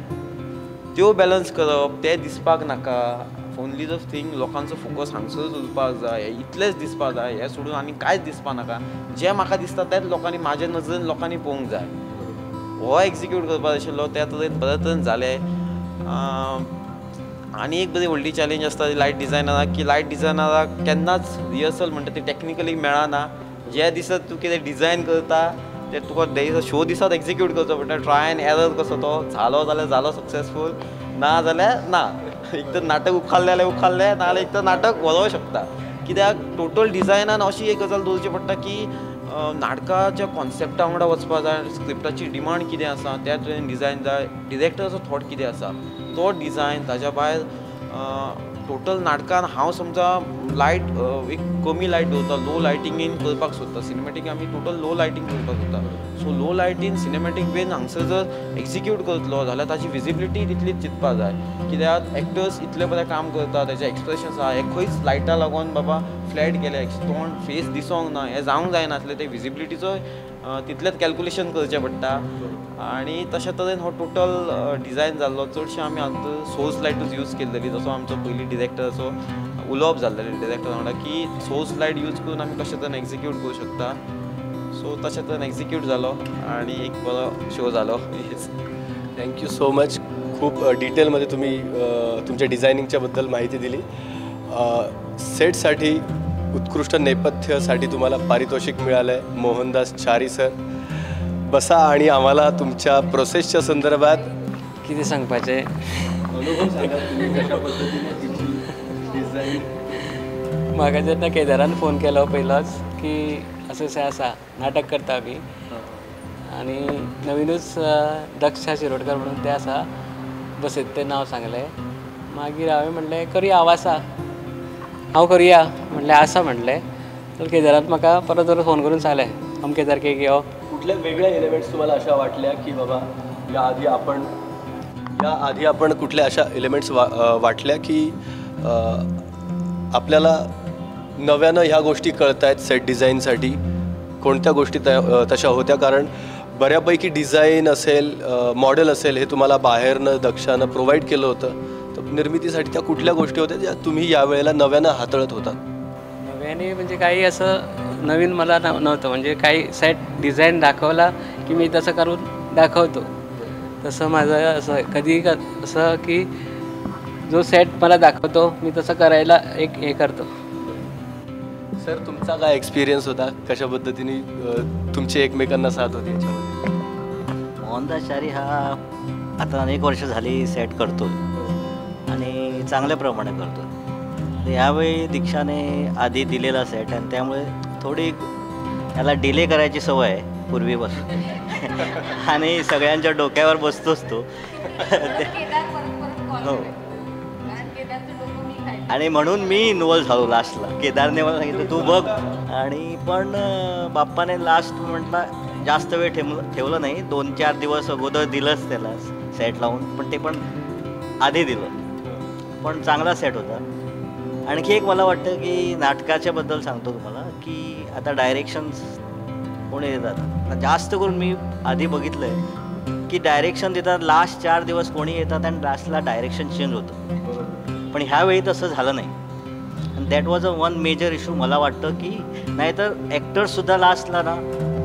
त्यो बॅलन्स करप, तें दिसपाक नाका, ओनली the thing लोकांचो फोकस हांगसरूच उरपाक जाय, इतलेंच दिसपाक जाय, हें सोडून आनी कांयच दिसपाक नाका, जें म्हाका दिसता तेंच लोकांनी म्हाज्या नजरेन लोकांनी पळोवंक जाय, हो एक्जिक्यूट करपाक आशिल्लो. त्या तरेन बऱ्या तरेन जालें. आनी एक बरी व्हडली चॅलेंज आसता लायट डिजायनराक की लायट डिजायनराक केन्नाच रिहर्सल म्हणटा ती टॅक्निकली मेळना. ज्या दिसा तूं कितें डिजायन करता तें तुका दिसा शो दिसात एक्जिक्यूट करचो पडटा, ट्राय एंड एरर कसो तो जालो जाल्यार जालो सक्सेसफूल, ना जाल्यार ना. एक तर नाटक उखाल्लें जाल्यार उखाल्लें, ना जाल्यार एक तर नाटक व्हरोंक शकता. कित्याक टोटल डिजायनान अशी एक गजाल दवरची पडटा की नाटकाच्या कॉन्सेप्टा वांगडा वचपा जाय, स्क्रिप्टाची डिमांड कितें आसा त्या तरेन डिजायन जाय, डिरेक्टराचो थॉट कितें आसा तो डिजायन, ताज्या भायर टोटल नाटकान हांव समजा लायट एक कमी लायट दवरता, लो लायटिंगेन करपाक सोदता, सिनेमॅटीक आमी टोटल लो लायटींग करपाक सोदता. सो लो लायटीन सिनेमॅटीक वेन हांगसर जर एक्जिक्यूट करतलो जाल्यार ताजी विजिबिलिटी तितलीच चिंतपा जाय, कित्याक एक्टर्स इतले बरें काम करता, ताजे एक्सप्रेशन्स आहा, हे खंयच लायटा लागून बाबा फ्लॅट गेले, तोंड फेस दिसोंक ना, हें जावंक जायनासलें, ते विजिबिलिटीचो तितलेंच कॅल्कुलेशन करचें पडटा. आनी तशें तरेन हो टोटल डिजायन जाल्लो. चडशें आमी आतां सोर्स लायटूच यूज केल्लेली, जसो आमचो पयलीं डिरेक्टराचो उलोवप जाल्लेलें डिरेक्टर वांगडा की सोर्स लायट यूज करून आमी कशें तरेन एक्जिक्यूट करूं शकता. सो तशें तरेन एक्जिक्यूट जालो आनी एक बरो शो जालो. Thank you so much. खूप डिटेलमध्ये तुम्ही तुमच्या डिझायनिंगच्या बद्दल माहिती दिली. सेटसाठी उत्कृष्ट नेपथ्यासाठी तुम्हाला पारितोषिक मिळालं आहे मोहनदास चारी सर. बसा आणि आम्हाला तुमच्या प्रोसेसच्या संदर्भात कितें सांगपाचें अनुभव सांगा, तुम्ही कशा पद्धतीने तिची डिझाईन. म्हाका जेन्ना केदारान फोन केलो पयलोच की अशें अशें आसा नाटक करता आमी आनी नवीनूच दक्षा शिरोडकर म्हणून तें आसा बसयत तें नांव सांगलें. मागीर हांवें म्हणलें करुया, हांव आसा, हांव करुया म्हणलें, आसा म्हणलें. तर केदारान म्हाका परत परत फोन करून सांगलें अमके तारखेक यो. कुठल्या वेगळ्या एलिमेंट्स तुम्हाला अशा वाटल्या की बाबा या आधी आपण कुठल्या अशा एलिमेंट्स वाटल्या की आपल्याला नव्यानं ह्या गोष्टी कळत आहेत सेट डिझाईनसाठी, कोणत्या गोष्टी तशा होत्या? कारण बऱ्यापैकी डिझाईन असेल, मॉडेल असेल हे तुम्हाला बाहेरनं दक्षानं प्रोव्हाइड केलं होतं, तर निर्मितीसाठी त्या कुठल्या गोष्टी होत्या ज्या तुम्ही यावेळेला नव्यानं हाताळत होता? नव्याने म्हणजे काही असं नवीन मला नव्हतं, म्हणजे काही सेट डिझाईन दाखवला की मी तसं करून दाखवतो, तसं माझं असं कधी असं की जो सेट मला दाखवतो मी तसं करायला एक हे करतो. सर तुमचा काय एक्सपिरियन्स होता, कशा पद्धतीने तुमचे एकमेकांना साथ होती याच्यामध्ये? मोहनदास चारी हा आता अनेक वर्ष झाली सेट करतो आणि चांगल्या प्रमाणे करतो. यावेळी दीक्षाने आधी दिलेला सेट आणि त्यामुळे थोडी त्याला डिले करायची सवय आहे पूर्वीपासून आणि सगळ्यांच्या डोक्यावर बसतोच तो. हो, आणि म्हणून मी इन्वॉल्व झालो लास्टला. केदारने मला सांगितलं तू बघ, आणि पण बाप्पाने लास्ट म्हटला जास्त वेळ ठेवलं नाही, 2-4 दिवस अगोदर दिलंच त्याला सेट लावून, पण ते पण आधी दिलं, पण चांगला सेट होता. आणखी एक मला वाटतं की नाटकाच्याबद्दल सांगतो तुम्हाला की आता डायरेक्शन्स कोणी देतात जास्त करून, मी आधी बघितलं आहे की डायरेक्शन देतात लास्ट 4 दिवस कोणी येतात आणि लास्टला डायरेक्शन चेंज होतं, पण ह्यावेळी तसं झालं नाही. आणि that was a one major issue मला वाटतं की नाहीतर ॲक्टर्ससुद्धा लास्टला ना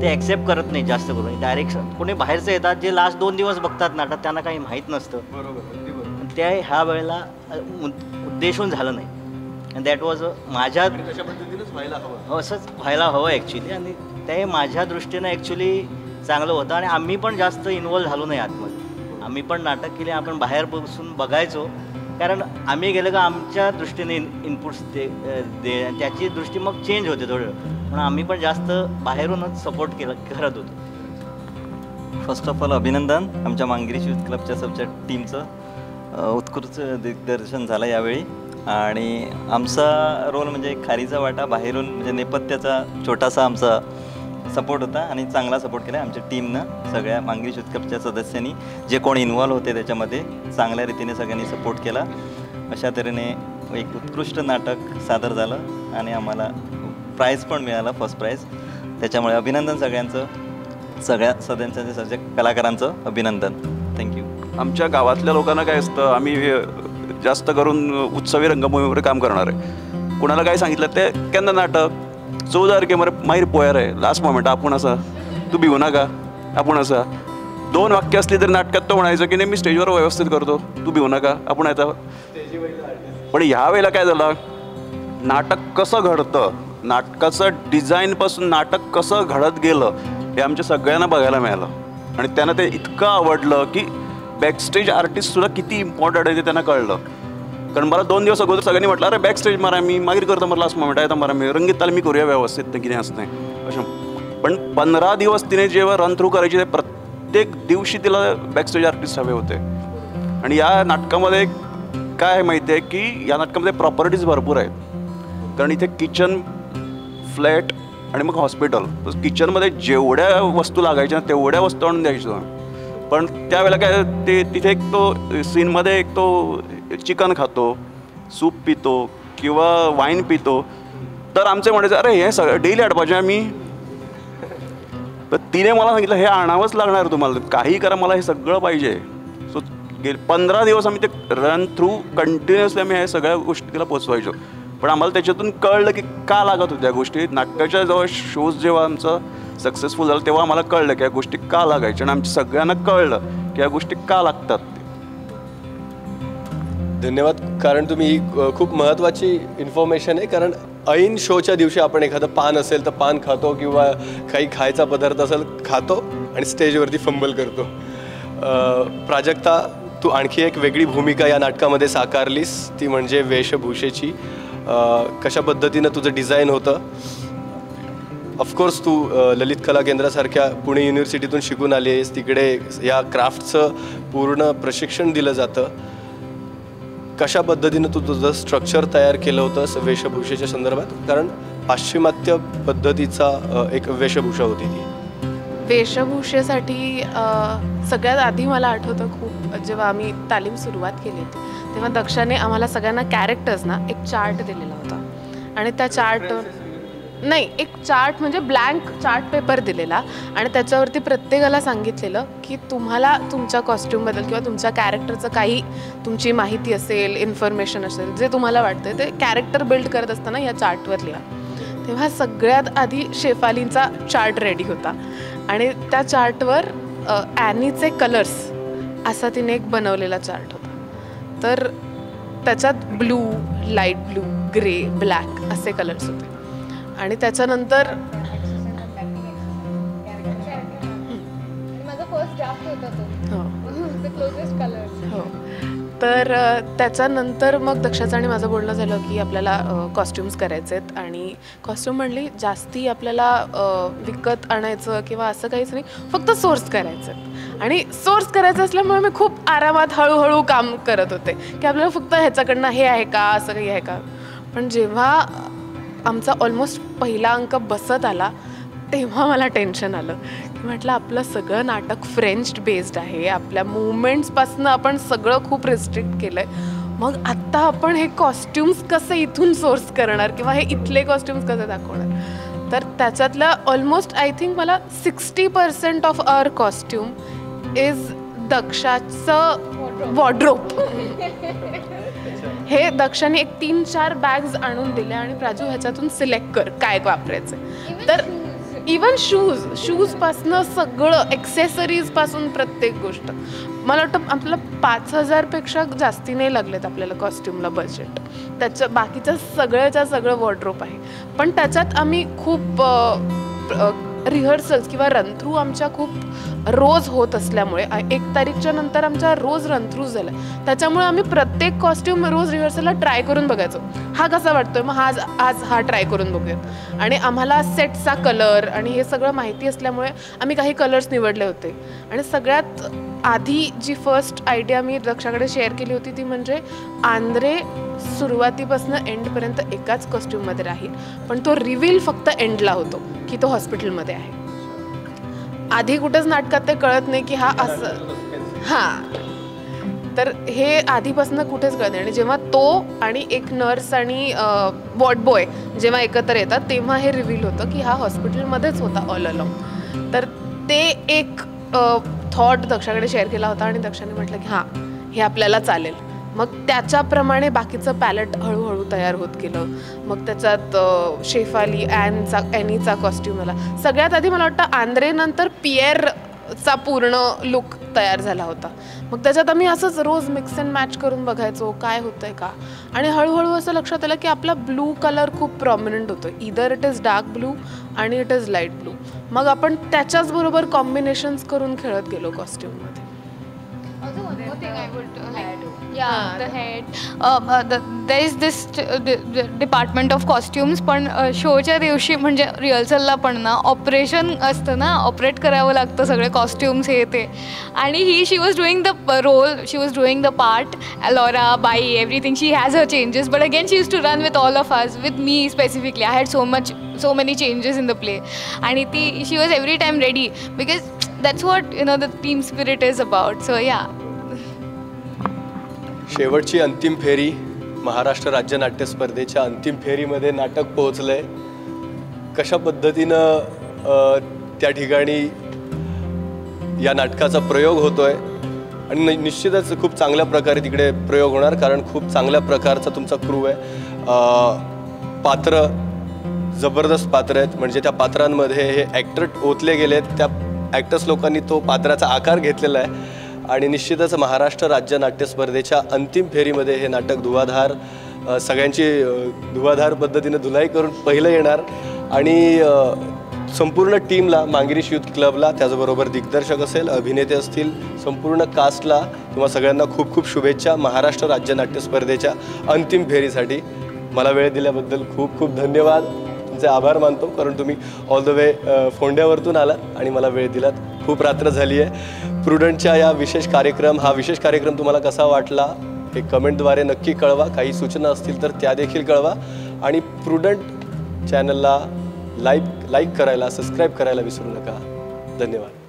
ते ॲक्सेप्ट करत नाही जास्त करून डायरेक्शन. कोणी बाहेरचं येतात जे लास्ट 2 दिवस बघतात नाटक, त्यांना काही माहीत नसतं, त्या ह्या वेळेला उद्देशून झालं नाही. आणि that was माझ्या असंच व्हायला हवं ॲक्च्युली, आणि ते माझ्या दृष्टीनं ॲक्च्युली चांगलं होतं. आणि आम्ही पण जास्त इन्वॉल्व झालो नाही आतमध्ये, आम्ही पण नाटक केले, आपण बाहेर बसून बघायचो, कारण आम्ही गेलो का आमच्या दृष्टीने इनपुट्स दे दे त्याची दृष्टी मग चेंज होते थोडं, पण आम्ही पण जास्त बाहेरूनच सपोर्ट केलं करत होतो. फर्स्ट ऑफ ऑल अभिनंदन आमच्या मांगरीश युथ क्लबच्या सबच्या टीमचं, उत्कृष्ट दिग्दर्शन झालं यावेळी. आणि आमचा रोल म्हणजे खारीचा वाटा बाहेरून म्हणजे नेपथ्याचा छोटासा आमचा सपोर्ट होता आणि चांगला सपोर्ट केला आमच्या टीमनं, सगळ्या मांगरीश युथ क्लबच्या सदस्यांनी जे कोण इन्व्हॉल्व होते त्याच्यामध्ये चांगल्या रीतीने सगळ्यांनी सपोर्ट केला. अशा तऱ्हेने एक उत्कृष्ट नाटक सादर झालं आणि आम्हाला प्राईज पण मिळाला, फर्स्ट प्राईज. त्याच्यामुळे अभिनंदन सगळ्यांचं, सगळ्या सदस्यांचं, सगळ्या कलाकारांचं अभिनंदन. Thank you. आमच्या गावातल्या लोकांना काय असतं, आम्ही जास्त करून उत्सवी रंगभूमीवर काम करणार आहे, कोणाला काय सांगितलं ते केन्ना नाटक 14 तारखे मरे मागीर पळय रे लास्ट मोमेंट आपूण आसा, तूं भिवू नाका आपूण आसा. 2 वाक्य असली तरी नाटकात तो म्हणायचो की नाही मी स्टेजवर व्यवस्थित करतो, तूं भिवू नाका आपूण येता. पण ह्या वेळेला काय झालं, नाटक कसं घडतं, नाटकाचं डिझाईनपासून नाटक कसं घडत गेलं हे आमच्या सगळ्यांना बघायला मिळालं. आणि त्यांना ते इतकं आवडलं की बॅकस्टेज आर्टिस्टसुद्धा किती इम्पॉर्टंट आहे ते त्यांना कळलं. कारण मला 2 दिवस अगोदर सगळ्यांनी म्हटलं अरे बॅकस्टेज मारा मी मागीर करतो मला लास्ट मोमेंट येता मारा मी रंगीत ताल मी करूया व्यवस्थित ते कितें आसता तें अशें. पण 15 दिवस तिने जेव्हा रन थ्रू करायची ते प्रत्येक दिवशी तिला बॅकस्टेज आर्टिस्ट हवे होते. आणि या नाटकामध्ये काय आहे माहिती आहे की या नाटकामध्ये प्रॉपर्टीज भरपूर आहेत, कारण इथे किचन, फ्लॅट आणि मग हॉस्पिटल. किचनमध्ये जेवढ्या वस्तू लागायच्या तेवढ्या वस्तू आणून द्यायचो. पण त्यावेळेला काय ते तिथे एक तो सीनमध्ये एक तो चिकन खातो, सूप पितो किंवा वाईन पितो, तर आमचे म्हणायचं अरे हे सगळं डेली हाडपाचें आमी. तर तिने मला सांगितलं हे आणावंच लागणार तुम्हाला, काही करा मला हे सगळं पाहिजे. सो गेले 15 दिवस आम्ही ते रन थ्रू कंटिन्युअसली आम्ही ह्या सगळ्या गोष्टी तिला पोचवायचो. पण आम्हाला त्याच्यातून कळलं की का लागत होत्या गोष्टी. नाटकाच्या जेव्हा शोज जेव्हा आमचं सक्सेसफुल झालं तेव्हा आम्हाला कळलं की या गोष्टी का लागायच्या, आणि आमच्या सगळ्यांना कळलं की या गोष्टी का लागतात. धन्यवाद, कारण तुम्ही ही खूप महत्त्वाची इन्फॉर्मेशन आहे. कारण ऐन शोच्या दिवशी आपण एखादं पान असेल तर पान खातो किंवा काही खायचा पदार्थ असेल खातो आणि स्टेजवरती फंबल करतो. प्राजक्ता, तू आणखी एक वेगळी भूमिका या नाटकामध्ये साकारलीस, ती म्हणजे वेशभूषेची. कशा पद्धतीनं तुझं डिझाईन होतं? ऑफकोर्स तू ललित कला केंद्रासारख्या पुणे युनिव्हर्सिटीतून शिकून आली आहेस, तिकडे या क्राफ्टचं पूर्ण प्रशिक्षण दिलं जातं. कशा पद्धतीनं तू तुझं स्ट्रक्चर तयार केलं होतंस वेशभूषेच्या संदर्भात? कारण पाश्चिमात्य पद्धतीचा एक वेशभूषा होती ती. वेशभूषेसाठी सगळ्यात आधी मला आठवतं खूप, जेव्हा आम्ही तालीम सुरुवात केली होती तेव्हा दक्षाने आम्हाला सगळ्यांना कॅरेक्टर्सना एक चार्ट दिलेला होता. आणि त्या चार्टवर नाही, एक चार्ट म्हणजे ब्लँक चार्ट पेपर दिलेला आणि त्याच्यावरती प्रत्येकाला सांगितलेलं की तुम्हाला तुमच्या कॉस्ट्यूमबद्दल किंवा तुमच्या कॅरेक्टरचं काही तुमची माहिती असेल, इन्फॉर्मेशन असेल, जे तुम्हाला वाटतं ते कॅरेक्टर बिल्ड करत असताना या चार्टवर लिहा. तेव्हा सगळ्यात आधी शेफालींचा चार्ट रेडी होता आणि त्या चार्टवर ॲनीचे कलर्स असा तिने एक बनवलेला चार्ट होता. तर त्याच्यात blue, light blue, grey, black असे कलर्स होते. आणि त्याच्यानंतर माझा फर्स्ट ड्राफ्ट होता तो, क्लोजेस्ट कलर्स. हो, तर त्याच्यानंतर मग दक्षाचं आणि माझं बोलणं झालं की आपल्याला कॉस्ट्युम्स करायचे आहेत आणि कॉस्ट्यूम म्हणली जास्ती आपल्याला विकत आणायचं किंवा असं काहीच नाही, फक्त सोर्स करायचं आहेत. आणि सोर्स करायचं असल्यामुळे मी खूप आरामात हळूहळू काम करत होते की आपल्याला फक्त ह्याच्याकडनं हे आहे का, असं काही आहे का. पण जेव्हा आमचा ऑलमोस्ट पहिला अंक बसत आला तेव्हा मला टेन्शन आलं की म्हटलं आपलं सगळं नाटक फ्रेंच बेस्ड आहे, आपल्या मुवमेंट्सपासनं आपण सगळं खूप रिस्ट्रिक्ट केलं आहे, मग आत्ता आपण हे कॉस्ट्युम्स कसे इथून सोर्स करणार किंवा हे इथले कॉस्ट्युम्स कसे दाखवणार. तर त्याच्यातलं ऑलमोस्ट I think मला 60% ऑफ our costume is दक्षाचं वॉर्ड्रोप. हे दक्षाने एक 3-4 बॅग्स आणून दिल्या आणि प्राजू ह्याच्यातून सिलेक्ट कर काय वापरायचं. तर इवन शूजपासनं सगळं, ॲक्सेसरीजपासून प्रत्येक गोष्ट. मला वाटतं आपल्याला 5,000 पेक्षा जास्ती नाही लागलेत आपल्याला कॉस्ट्यूमला बजेट. त्याच्या बाकीचं सगळ्याच्या सगळं वॉर्ड्रोप आहे. पण त्याच्यात आम्ही खूप रिहर्सल्स किंवा रनथ्रू आमच्या खूप रोज होत असल्यामुळे 1 तारीखच्या नंतर आमच्या रोज रनथ्रू झाला, त्याच्यामुळे आम्ही प्रत्येक कॉस्ट्यूम रोज रिहर्सलला ट्राय करून बघायचो, हा कसा वाटतोय, मग आज आज हा ट्राय करून बघूयात. आणि आम्हाला सेटचा कलर आणि हे सगळं माहिती असल्यामुळे आम्ही काही कलर्स निवडले होते. आणि सगळ्यात आधी जी फर्स्ट आयडिया मी दक्षाकडे शेअर केली होती ती म्हणजे आंद्रे सुरुवातीपासून एंडपर्यंत एकाच कॉस्ट्यूममध्ये राहील, पण तो रिव्हील फक्त एंडला होतो की तो हॉस्पिटलमध्ये आहे. आधी कुठंच नाटकात ते कळत नाही की हा असं, हां, तर हे आधीपासून कुठेच कळत नाही. आणि जेव्हा तो आणि एक नर्स आणि वॉर्ड बॉय जेव्हा एकत्र येतात तेव्हा हे रिव्हील होतं की हा हॉस्पिटलमध्येच होता ऑल अलॉंग. तर ते एक थॉट दक्षाकडे शेअर केला होता आणि दक्षाने म्हटलं की हां हे आपल्याला चालेल. मग त्याच्याप्रमाणे बाकीचं पॅलेट हळूहळू तयार होत गेलं. मग त्याच्यात शेफाली ॲनीचा कॉस्ट्यूम आला. सगळ्यात आधी मला वाटतं आंद्रेनंतर पियरचा पूर्ण लुक तयार झाला होता. मग त्याच्यात आम्ही असंच रोज मिक्स अँड मॅच करून बघायचो काय होतं आहे का. आणि हळूहळू असं लक्षात आलं की आपला ब्लू कलर खूप प्रॉमिनंट होतो, either it is dark blue आणि it is light blue. मग आपण त्याच्याचबरोबर कॉम्बिनेशन्स करून खेळत गेलो कॉस्ट्यूममध्ये. Also one more thing I would like to, yeah, the head, there is this department of costumes. पण शोच्या दिवशी म्हणजे रिहर्सलला पण ना ऑपरेशन असतं ना, ऑपरेट करावं लागतं सगळे कॉस्ट्युम्स हे ते. आणि ही she was doing the role, she was doing the part, Laura by everything, she has her changes, but again she use to run with all of us, with me specifically. I had so many changes in the play. आणि ती she was every time ready because that's what you know the team spirit is about. So yeah. शेवटची अंतिम फेरी, महाराष्ट्र राज्य नाट्य स्पर्धेच्या अंतिम फेरीमध्ये नाटक पोहोचलंय. कशा पद्धतीनं त्या ठिकाणी या नाटकाचा प्रयोग होतोय आणि निश्चितच खूप चांगल्या प्रकारे तिकडे प्रयोग होणार, कारण खूप चांगल्या प्रकारचा तुमचा क्रू आहे. पात्र जबरदस्त पात्र आहेत, म्हणजे त्या पात्रांमध्ये हे ॲक्टर ओतले गेलेत, त्या ॲक्टर्स लोकांनी तो पात्राचा आकार घेतलेला आहे. आणि निश्चितच महाराष्ट्र राज्य नाट्य स्पर्धेच्या अंतिम फेरीमध्ये हे नाटक धुवाधार सगळ्यांची धुवाधार पद्धतीनं धुलाई करून पहिलं येणार. आणि संपूर्ण टीमला, मांगिरीश यूथ क्लबला, त्याचबरोबर दिग्दर्शक असेल, अभिनेते असतील, संपूर्ण कास्टला तुम्हा सगळ्यांना खूप खूप शुभेच्छा महाराष्ट्र राज्य नाट्य स्पर्धेच्या अंतिम फेरीसाठी. मला वेळ दिल्याबद्दल खूप खूप धन्यवाद, तुमचे आभार मानतो, कारण तुम्ही ऑल the way फोंड्यावरतून आलात आणि मला वेळ दिलात. खूप रात्र झाली आहे. प्रुडंटच्या या विशेष कार्यक्रम, हा विशेष कार्यक्रम तुम्हाला कसा वाटला हे कमेंटद्वारे नक्की कळवा. काही सूचना असतील तर त्या देखील कळवा. आणि प्रुडंट चॅनलला लाईक करायला, सबस्क्राईब करायला विसरू नका. धन्यवाद.